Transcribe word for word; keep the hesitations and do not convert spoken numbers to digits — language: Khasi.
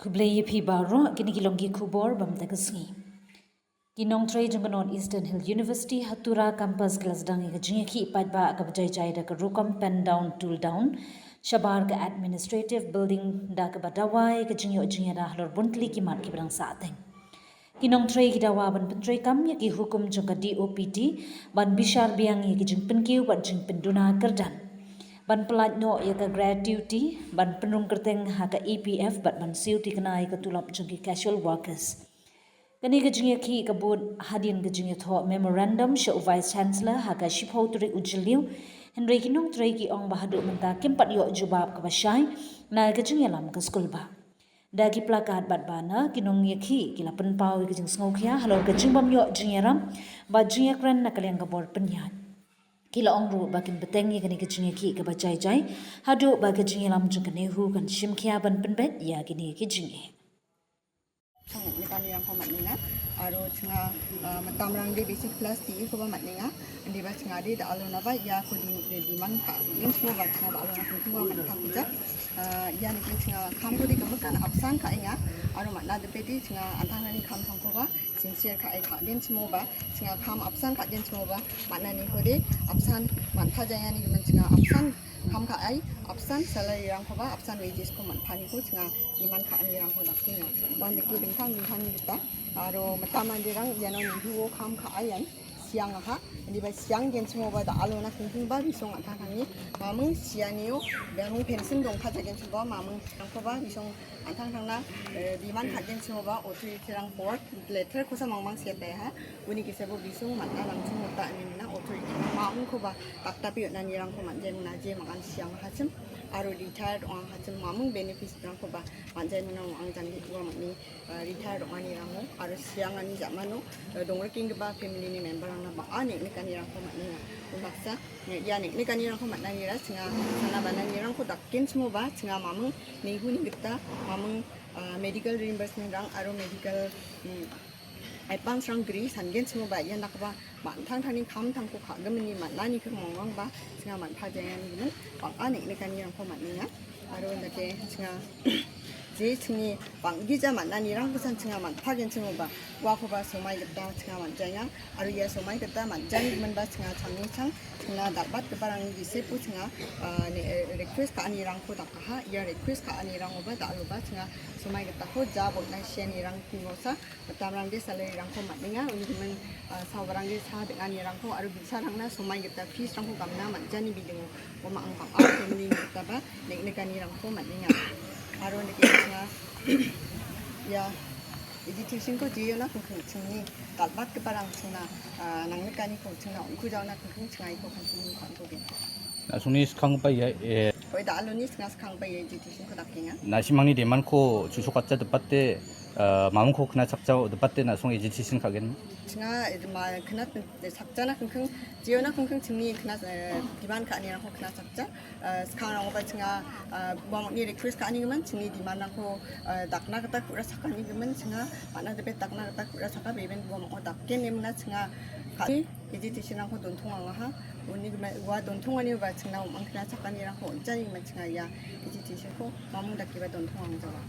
Khublei ïa phi baroh, kine ki long ki khubor bam ta ka sngi. Ki nongtrei jong ka North Eastern Hill University ha Tura campus ki la sdang ïa ka jingïakhih paidbah kaba jai jai da ka rukom pen down tool down shabar ka administrative building da kaba dawa ïa ka jingïoh jingïada halor bun tylli ki mat kiba dang sahteng. Ki nongtrei ki dawa ban pyntreikam ïa ki hukum jong ka D O P T ban bishar biang ïa ki jingpynkiew bad jingpynduna kyrdan, ban pyllait noh ïa ka gratuity, ban pynrung kyrteng ha ka E P F bad ban siew thikna ïa ka tulop jong ki casual workers. Kane ka jingïakhih ka bud hadien ka jingïathoh memorandum sha u Vice Chancellor ha ka shiphew tarik u Jylliew, hynrei ki nongtrei ki ong ba haduh mynta kim pat ïoh jubab kaba shai na ka jingïalam ka skulbah. Da ki placard bad banner, ki nongïakhih ki la pynpaw ïa ka jingsngewkhia halor ka jingbym ïoh jingïarap bad jingïakren na ka liang ka bor pynïaid. Ki la ong ruh ba kin bteng ïa kane ka jingïakhih kaba jai jai haduh ba ka jingïalam jong ka NEHU kan shim khia ban pynbeit ïa kine ki jingeh. Chang ne kan yang ko mat ninga. Aro chang, ah, matam rang de basic class ti ko ba mat ninga. Andi ba chang de da alo na ba ïa ko di, di, demand ka. Yin chmo ba chang ba alo na ko ko mat ka ja. Ah, ïa ni chang kam ko di ka makan absent ka inga. Aro mat na de peti chang antang ni kam sang ko ba sincere ka ai ka. Din chmo ba chang kam absent ka din chmo ba mat na ni ko di absent man ka ja ïa ni man chang absent kam ka ai, absent salary rang ko ba, absent wages ko man pha ni ko chang demand ka ani rang ko dak ki na. Wan de ki ding thang ding thang ni ta. Aro matam an de rang ïa no ni hu kam ka ai an siang ha. Ni ba siang gen chmo ba da alo na khung khung ba bisong an thang thang ni. Mamung siang ni yo, ba mung pension dong ka ja gen chmo ba, mamung rang ko ba bisong an thang thang na, eh, demand ka gen chmo ba, authority rang board letter ko sa mang mang sia ta ha. Uni ki sebo bisong mat na lang chung ta ni na authority mamung ko ba tak tapi na ni rang ko man jai na je mang an siang ha chim. Aro retired ong ha chim mamung benefits rang ko ba man jai na ong ang jang di ko man ni, eh, retired ong ani rang ko. Aro siang ani ja mano, eh, dong working ba family ni member ang na ba ani ni kan ni rang ko man ni na. Umaksa, eh, ïa ni, ni kan ni rang ko man na ni ra chang sana ba na ni rang ko dak kin chmo ba chang mamung ni hu ni kita mamung, eh, medical reimbursement rang aro medical, hmm, advance rang gri san gen chmo ba ïa nak ba man thang thang ni kam thang ko ka gam ni man la ni ka mong rang ba chang man pha jai ni men ba ani ni kan ni rang ko man ni na. Aro na ke chang je chini bang gi ja man na ni rang ko san chang man pha gen chmo ba wa ko ba somai gata chang man jai nga. Aro ïa somai gata man jai ni men ba chang chang ni chang chang na dal bat ka parang ni se pu chang, ah, ni, eh, request ka ani rang ko dak ka ha ïa request ka ani rang ko ba da lo ba chang somai gata ko ja bo na shen ni rang ki ngo sa. Matam rang de salary rang ko mat ninga, uni ki men, ah, saw rang de sa de ani rang ko, aro bisa rang na somai gata fees rang ko kam na mat jani bi ding ko ma ang pang au ko ni gata ba, nek nek ani rang ko mat ninga. Aro nek nek nga, ya, agitation ko jiyo na kung kung ching ni, talbat ke parang ching na, ah, nang nek ani ko ching na, ungku jaw na kung kung ching ai ko kan ching ni kan ko bin. Na sung ni skang pa ya, eh. Oi da alo ni skang skang pa ya agitation ko dak kinga. Na simang ni demand ko susuk acha tepat te, eh, mamung ko kena chakchau tepat te na sung agitation ka gen. Ching nga, eh, ma kena te chakcha na kengkeng, jio na kengkeng ching ni kena, eh, demand ka ni ko kena chakcha. Eh, skang rang ba ching nga, eh, ba ni request ka ni man ching ni demand ko, eh, dak na kata kura saka ni man ching nga, mana tepe dak na kata kura saka beben ba mo dak ken ni mana ching nga. Ka ni Agitation rang ko don thung ang ha. Uni ma wa don thung ani ba ching na um ang kena chak ani rang ko jani ma ching ya. Agitation ko mamung dak ki ba don thung ang jawa.